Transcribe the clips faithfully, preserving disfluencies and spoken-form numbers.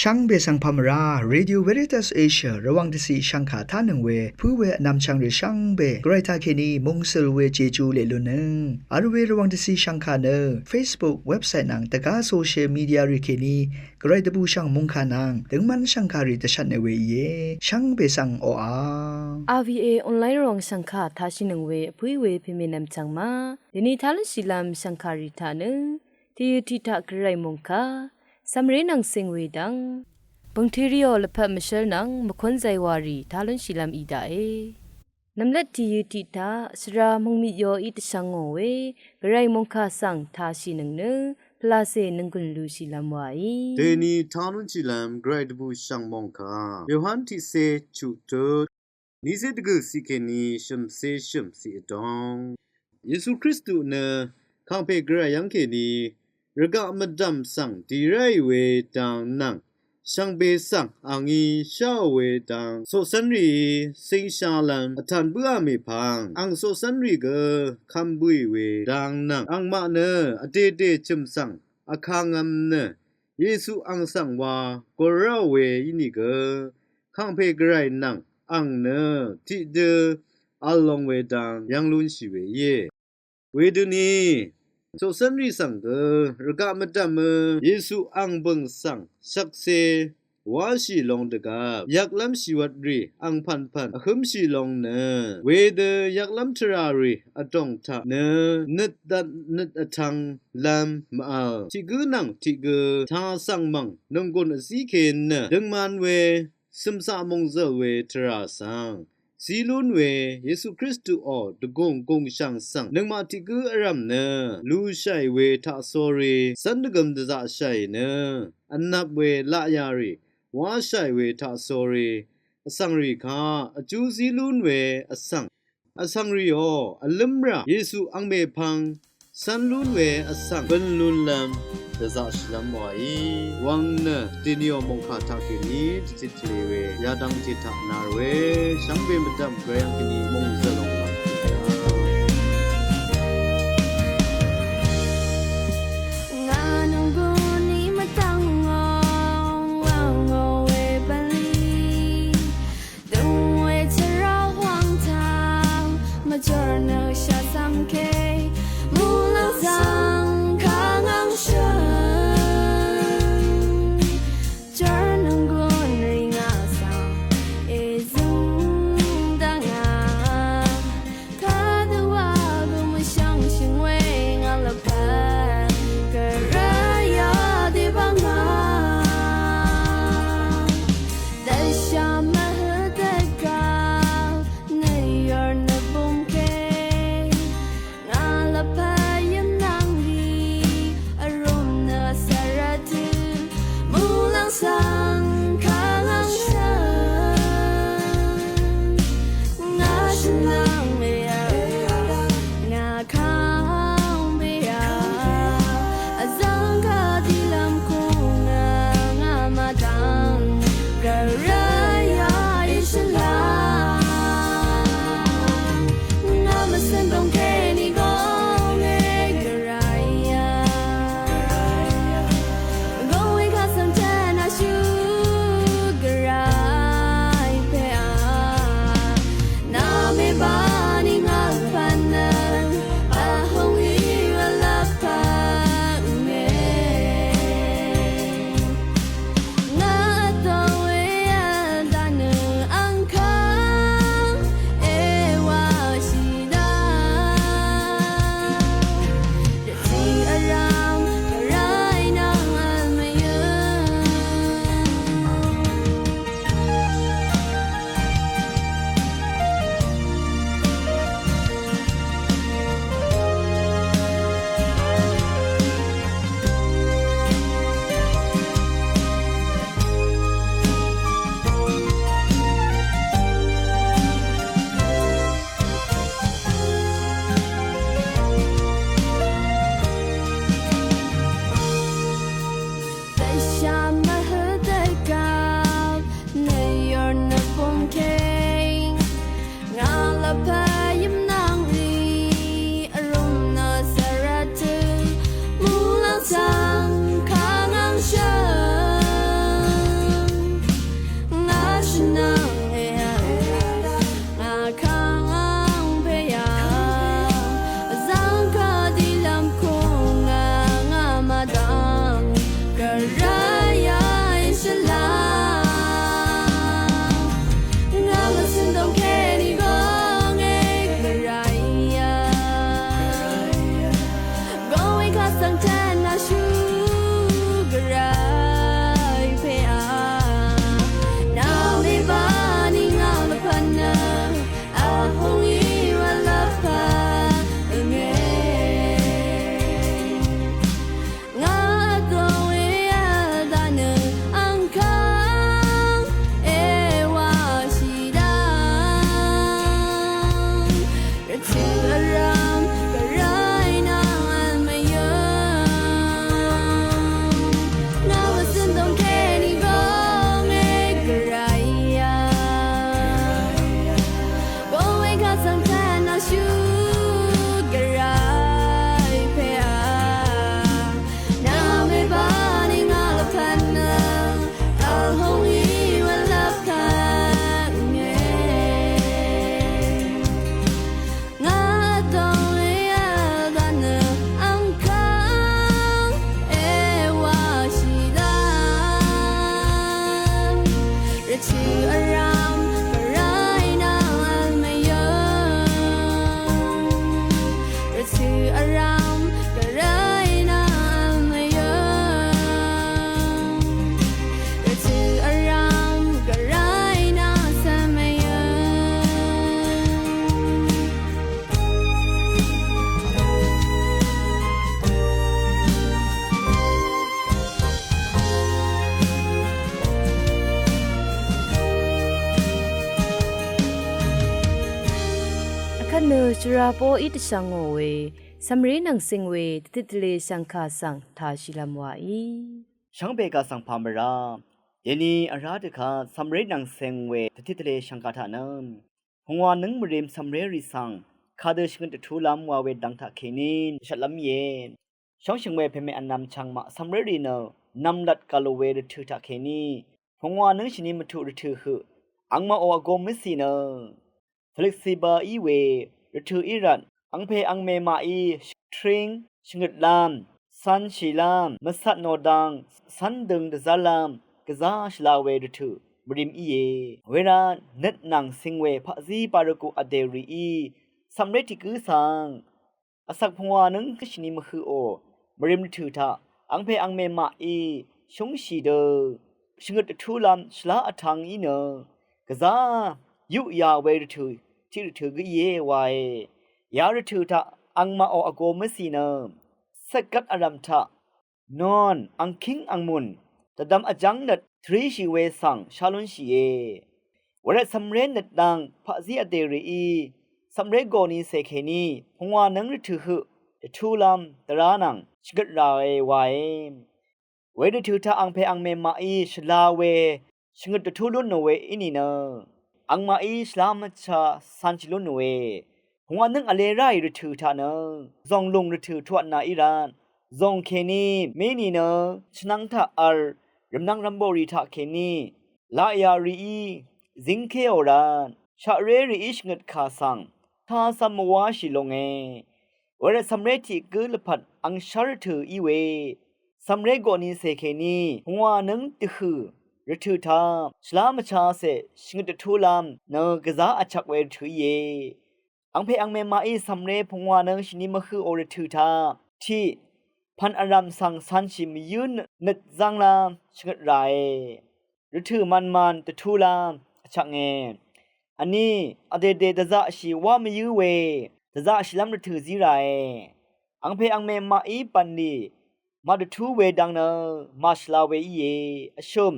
Shvngbe svng pamvrá, Radio Veritas Asia Rvwàng dvciq shvngkà tánøng we pǿ we vnvmchvng rì shvngbe Gvray taqkèní mungsøl we Jeju leq lunnøng vl we Rvwàng dvciq shvngkà nø Facebook, website nvng dvgá social media rì kèní Gvray dvbùshv̀ng mòngkà nvng døngmv́n shv̀ngkàrì dvshvtne we íe. Shvngbe svng oqà. R V A online Rvwàng shv̀ngkà taqshìnøng we vpǿí we pèmènvm chv̀ng ma. Dèni tá lúnshìlv́m shv̀ngkàrì taq nø tìyø tiq taq Gvray mòngkà cv̀mré nvng cing we dvng bø̀ngtø rìò lvpat mvshǿl nvng mvkún zaywàrì tá lúnshìlv́m í daqe. Nv̀mlat tìyø tiq taq svra mòngmit yoí dvshvng ngò we Gvray mòngkà svng taqshìnøng nø pvlacè nònggùn lushìlv́m waí. Dèni tá lúnshìlv́m Gvray dvbùshv̀ng mòngkà Yohan tiqcé chuq tut nícé dvgø̀ ciq kèní shø̀mcé shø̀m ciq vdóng. Yesu Kristu nø kàngpè Gvray yv́ng kèní rvgaq mvdv̀m svng dì ráì we dang nvng shvngbe svng àngí sháò we dang coqcv́nrìí cíngshálv́m vtàn bǿà mèpvng ang coqcv́nrì gø kvm bǿì we dang nvng angmaq nø vdèdè chø̀m svng vkangvm nø Yesu ang svng wa gùr ráò we ínìgø kàngpè Gvray nvng ang nø tiqdø v̄l long we dang yv́ng lúnshì we íe. Wedøni coqcv́nrì svng gø rvgaq mvdv̀mø Yesu ang bø̀ng svng shvkse wáshì long dvgvp yvklv́m shìwvtrì ang pv̀npv̀n vhǿmshì long nø wedø yvklv́m tvràrì vdòng taq nø nøt dvt nøt vtv̄nglv́m mv-v̄l tiq gǿ nvng tiq gǿ taq svng mv̀ng nònggùn vzíke nø døngman we cø̀mcaq mòngzø̀l we tvrà svng zí lún we Yesu Kristuò dvgùng gùngshv̀ng svng nøngmaq tiq gǿ vrv̀m nø lùshàì we taqsórí cv́n dvgøm dvzaqshàì nø vnvp we laqyà rì wáshàì we taqsórí vsvng rì kaq vjú zí lún we vsvng vsvng rìò vlǿmrà Yesu ang mèpvng cv́n lún we vsvng bǿn lúnlv́m dvzaqshìlv́m wàí wvng nø dènìò mòngkà taqkèní dvcit tvlē we yadvng tiq taq nár we shvngbe mvdv̀m Gvray yv́ng kèní mòngzø̀l lòng lv́m tiq taq. Ngà nònggùn í mvdv̀ngò wvngò we bv̀nlì døng we tvrà hwang taq mvjor nø shvzv̀m ke muqlàng svng kàngvng shø̀n jor nònggùn rì ngà svng èzø̀ng dvngà kadø wa gø mvshvngshø̀ng we ngà lvpat Gvray yadø bvngà dvshà mvhø dvgvp nø yor nø bùngke ngà lvpat yø̀m nvng í vrùm nø svra tø muqlàng svng kàngvng shø̀n ngà shø̀n nvng mèá ngà kang bèá vzv̀ng kadø lv́m kùngà ngà mvdv̀ng Gvray yà í shvlá ngà mvcø̀n dòng kèní gø ngè Gvray yà gø we kà svng taq nà shú Gvray pè á nà mèbá ní ngà lvpat nø vhùng í wa lvpat ngè ngà vtò we vdà nø ang kà èwà shì daq dvtì vrv̀m Gvray nvng vl mvyø̀n dvshà mvhø dvgvp nø yor nø bùngke ngà lvpat yø̀m nvng í vrùm nø svra tø muqlàng svng kàngvng shø̀n Rvtø̀ vrvm gvray nvng vl mvyø. Rvtø̀ vrvm gvray nvng vl mvyø. Rvtø̀ vrvm gvray nvng svmvyø. Vkvt nø shvra poqí dvshvngò we, cv̀mré nvng cing we, dvtit tvle shv̀ngkà svng tashìlv́m wàí. Shvngbe kà svng pà mvrá. Dèni vrá dvkvt cv̀mré nvng cing we, dvtit tvle shv̀ngkà taq nø pungwà nǿng mvrim cv̀mré rì svng kadø shvngøt dvtulv́m wa we dvng taqkèní dvshvtlv́m íe. Shóngshø̀ng we pèmè vnvm chvngmaq cv̀mré rì nø nvmlat gv̀l we rvtø̀ taqkèní pungwà nǿng shvni mvtuq rvtø̀ høq angmaqò vgō mvcì nø flexible í we rvtø̀ í rvt angpè angmè maqí tring shvngøtlv́m, cv̄nshìlv́m, mvcvt nò dang cv́n døng dvzv́rlv́m gvzá shvla we rvtø̀ mvrim íe. Wervt nøt nvng cing we paqzí barvgù vdè rìí cv̀mré tiq gǿ svng vsvk pungwà nǿng shvni mvhøqò mvrim rvtø̀ taq angpè angmè maqí shúngshì dø shvngøt dvtúlv́m shvlá vtv̄ng í nø gvzá yuqyà we rvtø̀ tiq rvtø̀ gǿ íe wae. Ya rvtø̀ taq angmaqò vgō mvcì nø cvtgvt vrv̀m taq non angkíng angmùn dvdvm vjv́ng nøt tvríshì we svng shá lúnshìe. Wervt cv̀mré nøt dang paqzí vdè rìí cv̀mré gòni cè kèní pungwà nǿng rvtø̀ høq dvtúlv́m dvrá nvng shvngøt ràe wae. We rvtø̀ taq angpè angmè maqí shvla we shvngøt dvtú lún nò we í nìnø angmaqí shvlá mvcha cv̄nshì lún nòe. Pungwà nǿng vlē ráì rvtø̀ taq nø zònglùng rvtø̀ tuatna í rvt zòng kèní mí nìnø chvnvng taq v̄l rvmnvng rvmboqrì taqkèní laqyà rìí zíngkéò rvt shaqré rìí shvngøt kà svng tacv̄m mvwáshì longe. Wervt cv̀mré tiq gǿ lvpat angshv́r rvtø̀ í we cv̀mré gòni cè kèní pungwà nǿng dvhø̀ rvtø̀ taq shvlá mvchacè shvngøt dvtúlv́m nø gvzá vchvk we rvtø̀ íe. Angpè angmè maqí cv̀mré pungwà nǿng shvni mvhøqò rvtø̀ taq tiq pv̀n vrv̀m svng cv̄nshì mvyǿ nøt zv́nglv́m shvngøt ràe. Rvtø̀ mvnmvn dvtúlv́m vchvknge. Vní vdèdè dvzaqshì wá mvyǿ we dvzaqshìlv́m rvtø̀ zí ràe. Angpè angmè maqí bv̀nlì màdvtú we dang nø màshvla we íe. Vshø̀m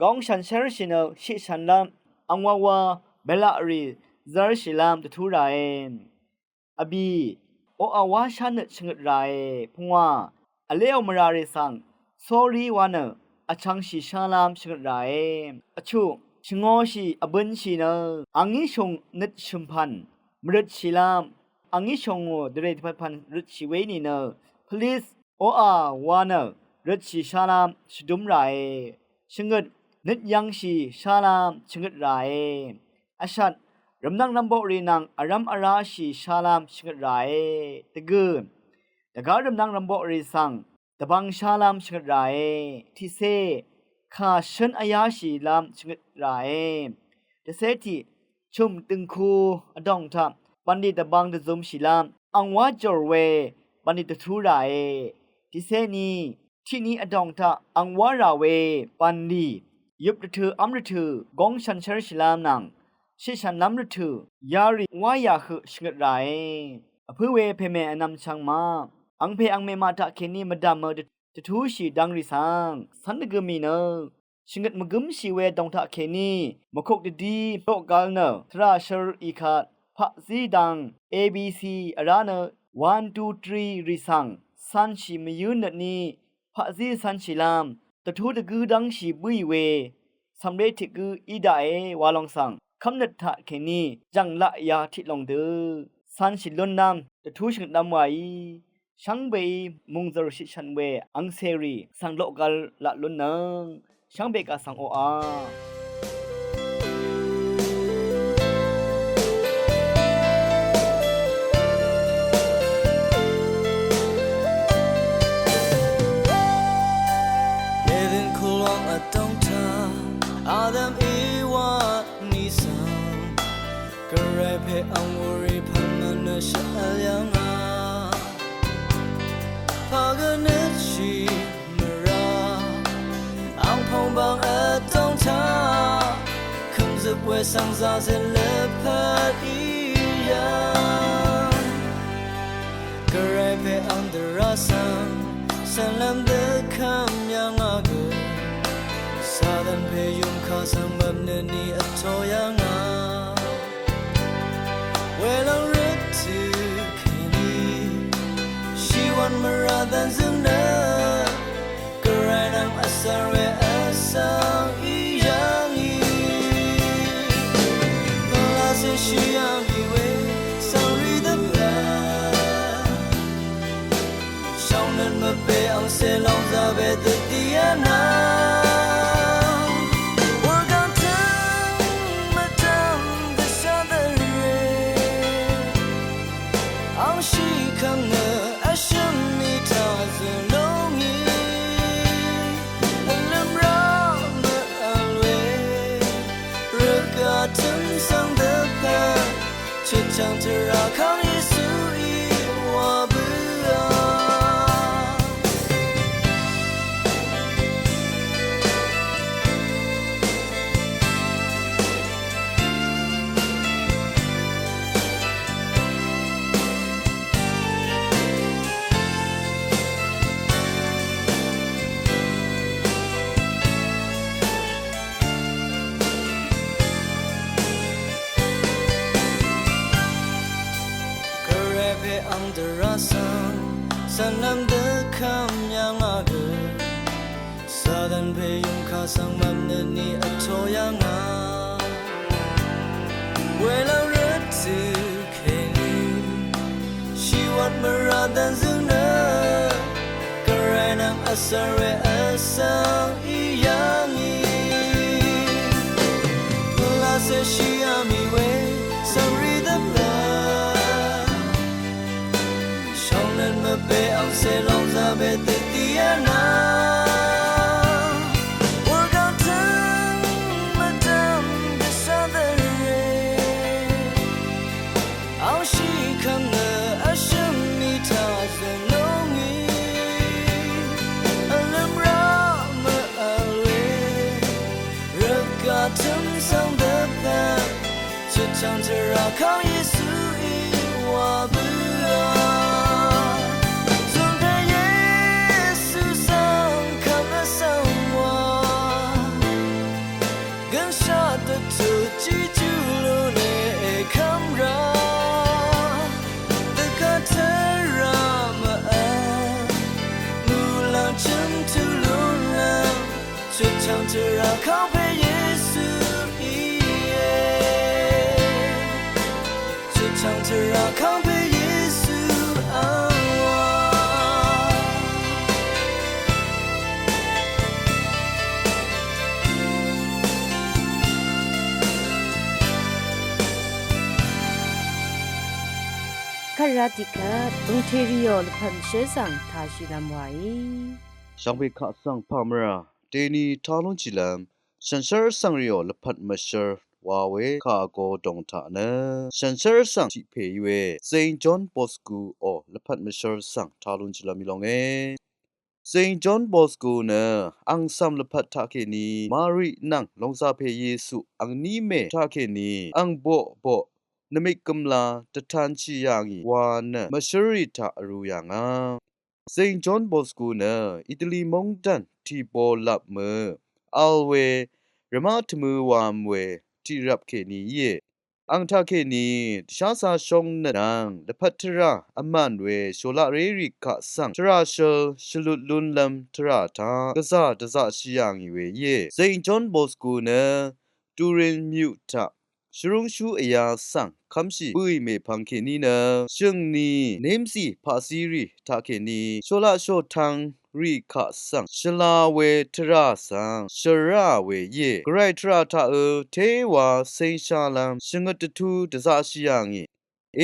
góng shànshv́rshì nø shiqshànlv́m angwawa bèlaqrì zv́rshìlv́m dvtú ràe. Vbì oqà wá shánøt shvngøt ràe. Pungwà vléò mvrà rì svng sórí wa nø vchvngshì shálv́m shvngøt ràe. Vchuq shvngōshì vbønshì nø angí shùng nøt shø̀mpv̀n mvrøtshìlv́m angí shòngò dvrè dvpvtpv̀n røtshì we í nìnø pvlis oqà wa nø røtshì shálv́m shvdúm ràe. Shvngøt nøt yv̄ngshì shálv́m shvngøt ràe. Vshat rvmnvng rvmboqrì nvng vrv́m vráshì shálv́m shvngøt ràe. Dvgø̀ dvgá rvmnvng rvmboqrì svng dvbvng shálv́m shvngøt ràe. Tiqcé kà shǿn vyáshìlv́m shvngøt ràe. Dvcé tiq chø̀m dø̀ngku vdòng taq bv̀nlì dvbvng dvzumshìlv́m ang wá jòr we bv̀nlì dvtú ràe. Tiqcé ni tiqni vdòng taq ang wá rà we bv̀nlì yøp rvtø̄ v́m rvtø̄ góng shànshv́rshìlv́m nvng shiqshànlv́m rvtø̄ yarì wá yà høq shvngøt ràe. Vpǿ we pèmè vnvm chvng ma angpè angmè maq taqkèní mvdv̀mø dvtúshì dv̄ng rì svng cv́n dvgø mì nø shvngøt mvgǿmshì we dòng taqkèní mvkuk dvdí doqgvl nø tvrà shør ìkat paqzí dang A B C vrá nø one two three rì svng cv̄nshì mvyǿ nøtní paqzí cv̄nshìlv́m dvtú dvgǿ dv́ngshì bǿì we cv̀mré tiq gǿ í daqe wa lòng svng kv́mnøt taqkèní jv̀ng laqya tiq lòng dø cv̄nshì lúnlv́m dvtú shvngøtlv́m waí shvngbeí mòngzø̀r shiqshv̀n we angcèrì svng loqgvl laq lúnnøng shvngbe kaq svng oqà. Mèvø̀ng kulwang vdóngtaq Adam í Ang wuri pvmvnø shvl yv̀ngà pagvnøtshì mvrà ang pòngbang vdòng taq kø̀mzøp we svng zazø lvpat í yv̀ng. Gvray pè ang dvrá svng cv̀nlv́m dvkvm yv̀ngà gø Satan pè yùmkà svng mvpnø ni vtō yv̀ngà. Welòng røt tø kèní shìwv̀n mvrà dvn zøng nø Gvray nvng vsvr we vsvng í yv̀ngì. Pvlacè shì yv̀ngì we svng rì dvpvt shòng nøt mvpè angcè lòngzà we dvdì vnvng. Wurgvng tøng mvdv̀m dvshà dvrè angshì kvmnø vshø̀m mì taq zø̀ lúngì. Vlø̀m rá mvvl we rvgaq tø̀m svng dvpvt chøtchv̀ng tvrà kang Yesuí wa bǿà. Gvray pè ang dvrá svng cv̀nlv́m dvkvm yv̀ngà gø Satan pè yùmkà svng mvpnø ni vtō yv̀ngà. Welòng røt tø kèní shìwv̀n mvrà dvn zøng nø Gvray nvng vsvr we vsvng í yv̀ngì. Pvlacè shì yv̀ngì we svng rì dvpvt shòng nøt mvpè angcè lòngzà we dvdì vnvng. Wurgvng tøng mvdv̀m dvshà dvrè angshì kvmnø vshø̀m mì taq zø̀ lúngì. Vlø̀m rá mvvl we rvgaq tø̀m svng dvpvt chøtchv̀ng tvrà kang Yesuí wa bǿà. Zùngpè Yesu svng kvm vsvng wa gønshaq dvtut tiqtu lúne èkv́m rá dvgvt tvrà mvvl muqlàng chø̀m tø lúnlv́m chøtchv̀ng tvrà kangpè Yesu íe. Chøtchv̀ng tvrà kangpè Yesu angwa. Kvt ra tiqkvt bø̀ngtè rìò lvpat mvshǿl svng tashìlv́m wàí. Shvngbe kaq svng pà mvrà deni tá lúnshìlv́m shànshér vsvng rìò lvpat mvshǿl wa we kà vgō dòng taq nø shànshér vsvng tiq pè í we Saint John Bosco ò lvpat mvshǿl svng tá lúnshìlv́m í longe. Saint John Bosco nø ang cv̀m lvpat taqkèní Mari nvng lòngzàpè Yesu angní mè taqkèní ang boqboq nvmik gvmla dvtanshì yà ngì wa nø mvshǿlrì taq vrū yà ngà. Saint John Bosco nø Italy móngdàn Tìbo lap mø vl we rvmá tvmø̄ wam we tiqrap kèní íe. Ang taqkèní dvshá cā shóng nøt nvng lvpat tvrà vmàn we shòlaq rérì kaq svng tvrà shøl shvlut lúnlv́m tvrà taq gvzà dvzaqshì yà ngì we íe. Saint John Bosco nø Turin myuq taq shvrúngshú vyā svng kv́mshì bǿì mèpvng kèní nø shø̀ngni némzì paqzírì taqkèní shòlaq shòtvng rì kaq svng shvla we tvrà svng shvrà we íe. Gvray tvrà taqø̄ téwa cengshálv́m shvngøt dvtú dvzaqshì yà ngì.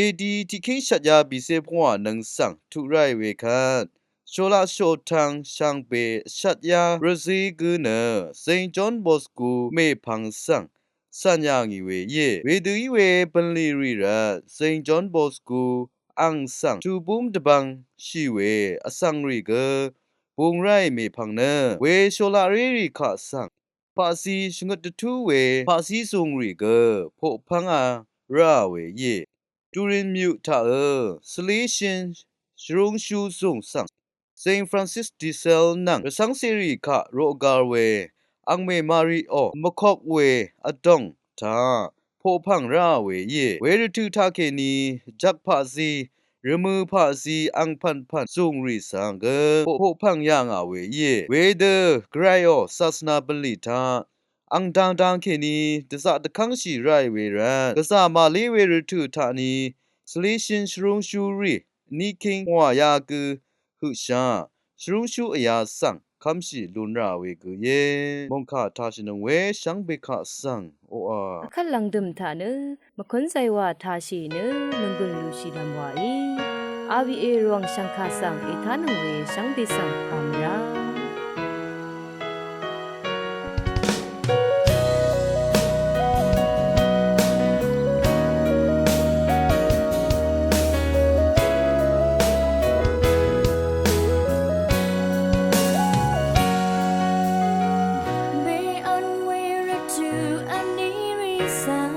Edi tiqkíng shvtyá bìcé pvngwà nøng svng tuq ráì we kvt shòlaq shòtvng shvngbe shvtyá rvzí gǿ nø Saint John Bosco mèpvng svng cv̀n yà ngì we íe. Wedø í we bv̀nlì rì rvt Saint John Bosco ang svng tubúm dvbvng shì we vsvng rì gø bung ráì mèpvng nø we sholaqré rì kaq svng paqzi shvngøt dvtú we paqzi zùng rì gø poqpvng a rá we íe. Turin myuq taq ø Salesian shvrúngshú zùng svng Saint Francis de Sales nvng rvcv́ngcèrì kaq roqgar we angmè Mari ò mvkok we vdòng taq poqpv̀ng rá we íe. We rvtøq taqkèní jvk paqzi, rvmø̄ paqzi, angpv̀npv̀n zùngrì svng gø poqpv̀ng yà ngà we íe. Wedø gvray ò sasvna bv̀nlì taq ang dangdang kèní dvzaq dvkv́ngshì ráì we rvt gvzà màlé we rvtøq taqni Salesian shvrúngshú rì vní king wà yagø høqshaq shvrúngshú vyā svng kv́mshì lún rà we gø íe. Mòngkà tashìnøng we shvngbe kaq svng oqà vkvt lv̀ngdø̀m taq nø mvkún zaywà tashì nø nònggùn lushìlv́m wàí. Awi e rwàng shv̀ngkà svng ètánøng we shvngbe svng pàmvrá. Be on we rvtø vní rì svng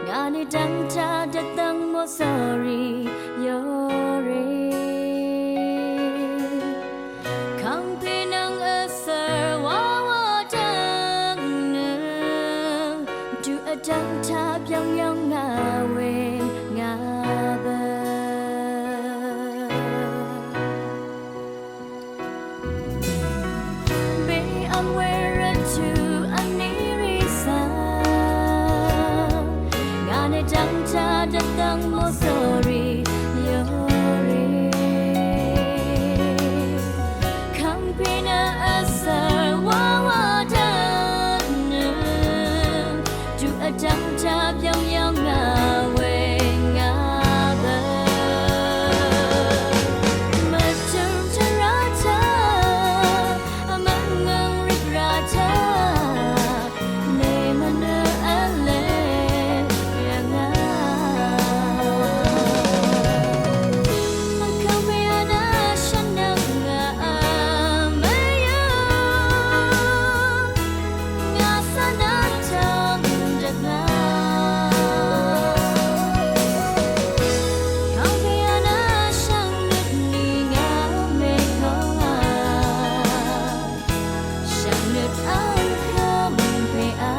ngà nø dv́ngta dvdv́ng mòsòrì yòrì. Kàngpè nvng vsvr wawa dv́ng nø tuq vdv́ngta byv́ng yv́ng ngà we ngà bø. Be ang we rvtø vní rì svng ngà nø dv́ngta dvdv́ng mòsòrì yòrì. Kàngpè nø vsvr wawa dv́ng nø tuq vdv́ngta byv́ng yv́ng ngà we ngà bø. Mvtø̀m tvrà taq mvngøng rìgrà taq nèmvnø v̄le yv̀ngà. Mvkv́m we vnà shvnøng ngà vmvyø. Ngà svng nvng tvng dvgà. Kàngpè vnà shvngnøt ni ngà mèkv̀ng a. Shvngnøt ang kv́m pè a.